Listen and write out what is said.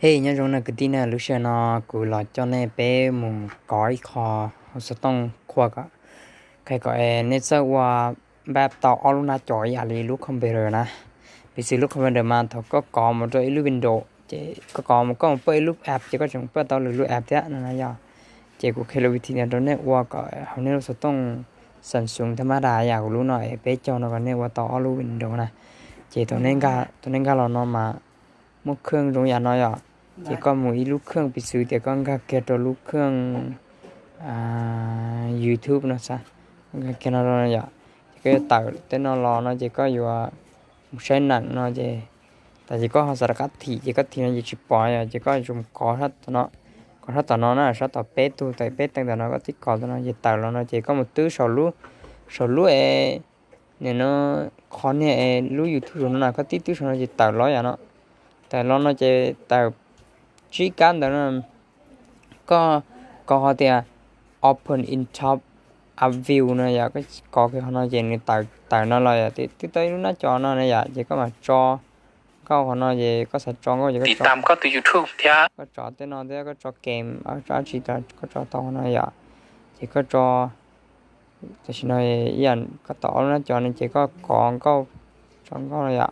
Hej, nyob zoo na kwv tij na, lub sij hawm no kuv los coj nej peb mus kov ib qho hauv xov tooj qhua kom, qhia kom nej txawj ua npaj tau ob lub nab cov ib yam li lub computer na. Piv txwv lub computer mas thaum koj kov mus rau ib lub Windows ces koj kov mus koj mus paj ib lub app ces koj tseem paj tau lwm lub app thiab no na yog. Ces kuv qhia lub vim thi no rau nej ua kom hauv nej lub xov tooj Samsung thab mab das yam kuv lub no es peb caug no kom nej ua tau ob lub Windows na. Ces thaum nej nkag los no mas muaj kheej zoo yam no yom. Ces koj mus ib lub kheej, piv txwv tias koj nkag kiag rau lub kheej YouTube no xav, nkag kiag no yom. Ces koj yuav tawm tej no los no ces koj yuav mus saib neem no ces, tam sim koj ho xav rov qab thim ces koj thim no ces tsis pom yom, ces koj yuav tsum kov sab tom no, kov sab tom no na, sab tom peb tug tawm peb teev tom no koj tib kov tom no ces tawm los no ces koj mus twb saum lub, saum lub es nim no qhov niag es lub YouTube saum no na, koj tib twb saum no ces tawm los yom no. Tawm los no ces tawm tsib kab ntawd no, koj kov qhov tias open in top up view no yom, koj kov kiag qhov no ces nws tawm, tawm no los yom, twb tau ib lub nab cov no na yom, ces koj mam tso nkauj qhov no ces koj xav tso nkauj ces koj tso, koj tso tej no thiab koj tso game, koj tso dab tsi, koj tso tau qhov no yom, ces koj tso. Tam sim no ib yam koj tau ob lub nab cov no ces koj kov nkauj, tso nkauj no yom.